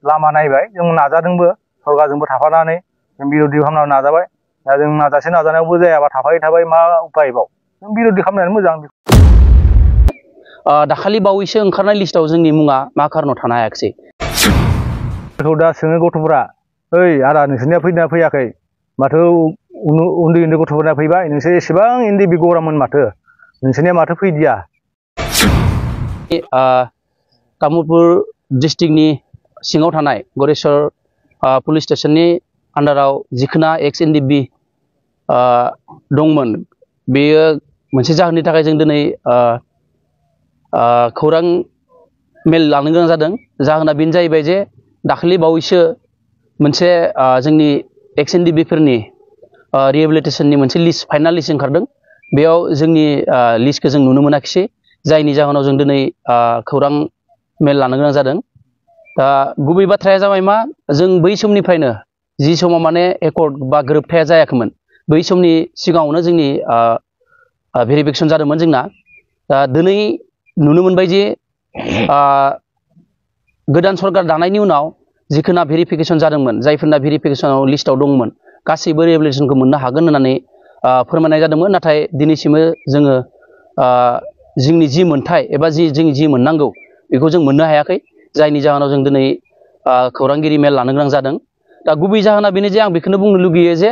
लामा नायबाय जों नाजादोंबो सरकारजोंबो थाफानानै जों बिरोधि खालामनो नाजाबाय दा जों नाजासे नाजानायावबो जायाबा थाबाय मा उपायबाव जों बिरोधि खालामनायानो मोजां। दाखालि बावैसो ओंखारनाय लिस्टआव जोंनि मुङा मा खारनाव थानो हायाखिसै? दा सोङो गथ'फोरा ओइ आदा नोंसोरनिया फैदोंना फैयाखै माथो उन्दै उन्दै गथ'फोरना फैबाय नोंसोर एसेबां एनडिबि गौरामोन माथो नोंसोरनिया माथो फैदिया? तामुलपुर डिस्ट्रिक्टनि सिङाव थानाय गरेस्वर पुलिस स्टेशननि आन्डाराव जिखोना एक्स एनडिबि दंमोन बेयो मोनसे जाहोननि थाखाय जों दिनै खौरां मेल लानो गोनां जादों। जाहोना बेनो जाहैबाय जे दाखालि बावैसो मोनसे जोंनि एक्स एनडिबिफोरनि रिहेबिलिटेसननि मोनसे लिस्ट फाइनाल लिस्ट ओंखारदों। बेयाव जोंनि लिस्टखौ जों नुनो मोनाखिसै जायनि जाहोनाव जों दिनै खौरां मेल लानो गोनां जादों। दा गुबै बाथ्राया जाबाय मा जों बै समनिफ्रायनो जि समाव माने एकर्ड बा गोरोबथाया जायाखैमोन बै समनि सिगाङावनो जोंनि भेरिफिकेसन जादोंमोन जोंना। दा दिनै नुनो मोनबाय जे गोदान सरकार दानायनि उनाव जिखोना भेरिफिकेसन जादोंमोन जायफोरना भेरिफिकेसनाव लिस्टआव दंमोन गासैबो रिहेबिलिटेसनखौ मोननो हागोन होननानै फोरमायनाय जादोंमोन। नाथाय दिनैसिमबो जोङो जोंनि जि मोन्थाय एबा जों जि मोननांगौ बेखौ जों मोननो हायाखै जायनि जाहोनाव जों दिनै खौरांगिरि मेल लानो गोनां जादों। दा गुबै जाहोना बेनो जे आं बेखौनो बुंनो लुगैयो जे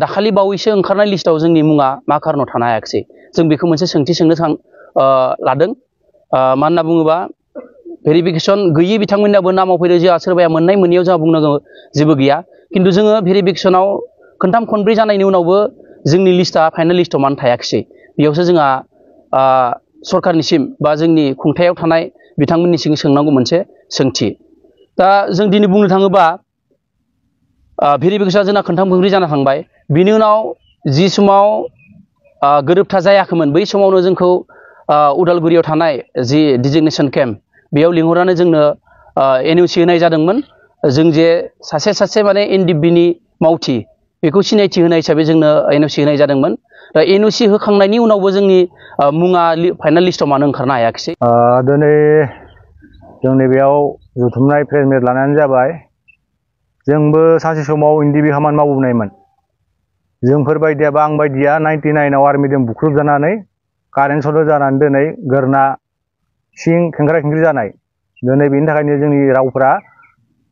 दाखालि बावैसो ओंखारनाय लिस्टआव जोंनि मुङा मा खारनाव थानो हायाखिसै जों बेखौ मोनसे सोंथि सोंनो लादों। मा होनना बुङोबा भेरिफिकेसन गैयि बिथांमोननियाबो नामाव फैदों जोंहा सोरबाया मोननाय मोनैयाव जोंहा बुंनांगौ जेबो गैया खिन्थु जोङो भेरिफिकेसनाव खनथाम खनब्रै जानायनि उनावबो जोंनि लिस्टआ फाइनेल लिस्टआव मानो थायाखिसै बेयावसो जोंहा सरकारनिसिम बा जोंनि खुंथायाव थानाय बिथांमोननिसिम सोंनांगौ मोनसे सोंथि। दा जों दिनै बुंनो थाङोबा भेरिफिकेसना जोंना खनथाम खनब्रै जाना थांबाय बिनि उनाव जि समाव गोरोबथा जायाखैमोन बै समावनो जोंखौ उदालगुरियाव थानाय जि डिजिगनेसन केम्प बेयाव लिंहरनानै जोंनो एनअसि होनाय जादोंमोन। जों जे सासे माने एनडिबिनि मावथि बेखौ सिनायथि होनाय हिसाबै जोंनो एनअसि होनाय जादोंमोन। दा एनअसि होखांनायनि उनावबो जोंनि मुङा फाइनाल लिस्टआव मानो ओंखारनो हायाखिसै? दिनै जोंनि बेयाव जुथुमनाय प्रेस मिट लानायानो जाबाय जोंबो सानसे समाव एनडिबि खामानि मावबोनायमोन। जोंफोरबायदिया बा आं बायदिया 99आव आर्मिजों बुख्रुबजानानै कारेन्ट सर्ट जानानै दिनै गोरना सिं खेंख्रा खेंख्रि जानाय दिनै बेनि थाखायनो जोंनि रावफ्रा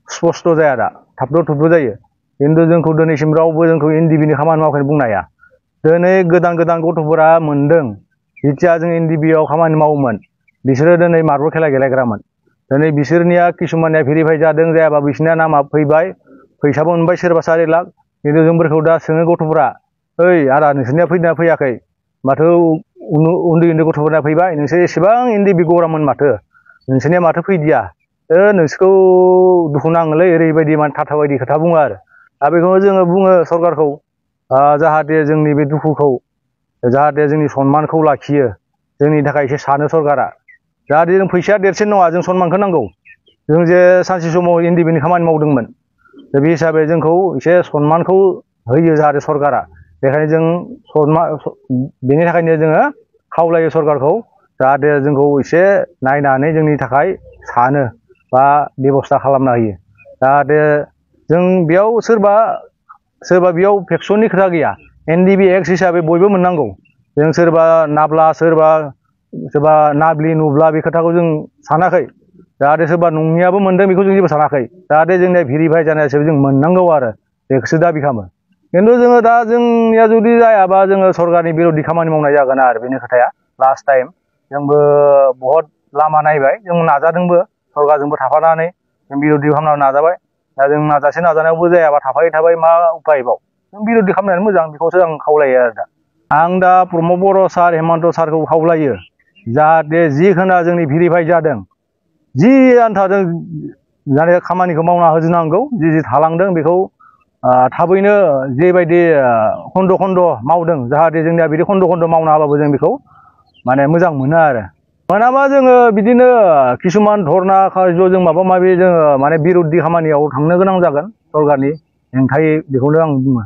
स्पस्ट जाया दा थाबद' थुबद' जायो। खिन्थु जोंखौ दिनैसिम रावबो जोंखौ एनडिबिनि खामानि मावखैनो बुंनो हाया। दिनै गोदान गथ'फोरा मोनदों जिथिया जों एनडिबिआव खामानि मावोमोन बिसोरो दिनै मार्बल खेला गेलेग्रामोन। दिनै बिसोरनिया किसुमानिया भेरिफाइ जादों जायाबा बिसोरनिया नामा फैबाय फैसाबो मोनबाय सोरबा 4 लाख। खिन्थु जोंफोरखौ दा सोङो गथ'फोरा ओइ आदा नोंसोरनिया फैदोंना फैयाखै माथो उन्दै उन्दै गथ'फोरना फैबाय नोंसोर एसेबां एनडिबि गौरामोन माथो नोंसोरनिया माथो फैदिया नोंसोरखौ दुखु नाङोलै ओरैबायदि माने थाथा बायदि खोथा बुङो आरो। दा बेखौनो जोङो बुङो सरकारखौ जाहाथे जोंनि बे दुखुखौ जाहाथे जोंनि सनमानखौ लाखियो जोंनि थाखाय एसे सानो सरकारा। जाहाथे जों फैसाया देरसिन नङा जों सनमानखौ नांगौ। जों जे सानसे समाव एनडिबिनि खामानि मावदोंमोन दा बे हिसाबै जोंखौ एसे सनमानखौ होयो जाहाथे सरकारा। बेखायनो जों बेनि थाखायनो जोङो खावलायो सरकारखौ जाहाथे जोंखौ एसे नायनानै जोंनि थाखाय सानो बा बेबस्था खालामना होयो। जाहाथे जों बेयाव सोरबा बेयाव भेक्सननि खोथा गैया एनडिबि एक्ट हिसाबै बयबो मोननांगौ। जों सोरबा नाब्ला सोरबा नाब्लि नुब्ला बे खोथाखौ जों सानाखै। जाहाथे सोरबा नङियाबो मोनदों बेखौ जों जेबो सानाखै। जाहाथे जोंनिया भेरिफाइ जानाय हिसाबै जों मोननांगौ आरो बेखौसो दाबि खालामो। खिन्थु जोङो दा जोंनिया जुदि जायाबा जोङो सरकारनि बिरोधि खामानि मावनाय जागोन आरो बेनो खोथाया। लास्ट टाइम जोंबो बहुद लामा नायबाय जों नाजादोंबो सरकारजोंबो थाफानानै जों बिरोधि खालामनो नाजाबाय। दा जों नाजासे नाजानायावबो जायाबा थाबाय मा उपायबाव जों बिरोधि खालामनायानो मोजां बेखौसो आं खावलायो आरो दा। आं दा प्रमद बर' सार हेमन्त सारखौ खावलायो जाहाथे जिखिना जोंनि भेरिफाइ जादों जि आन्थाजों जाहाथे खामानिखौ मावना होजोबनांगौ जि थालांदों बेखौ थाबैनो जेबायदि खन्द' खन्द' मावदों जाहाथे जोंनिया बिदि खन्द' खन्द' मावना होबाबो जों बेखौ माने मोजां मोनो आरो। मोनाबा जोङो बिदिनो किसुमान धरना कार्य जों माबा माबि जोङो माने बिरोधि खामानियाव थांनो गोनां जागोन सरकारनि हेंथायै बेखौनो आं बुङो।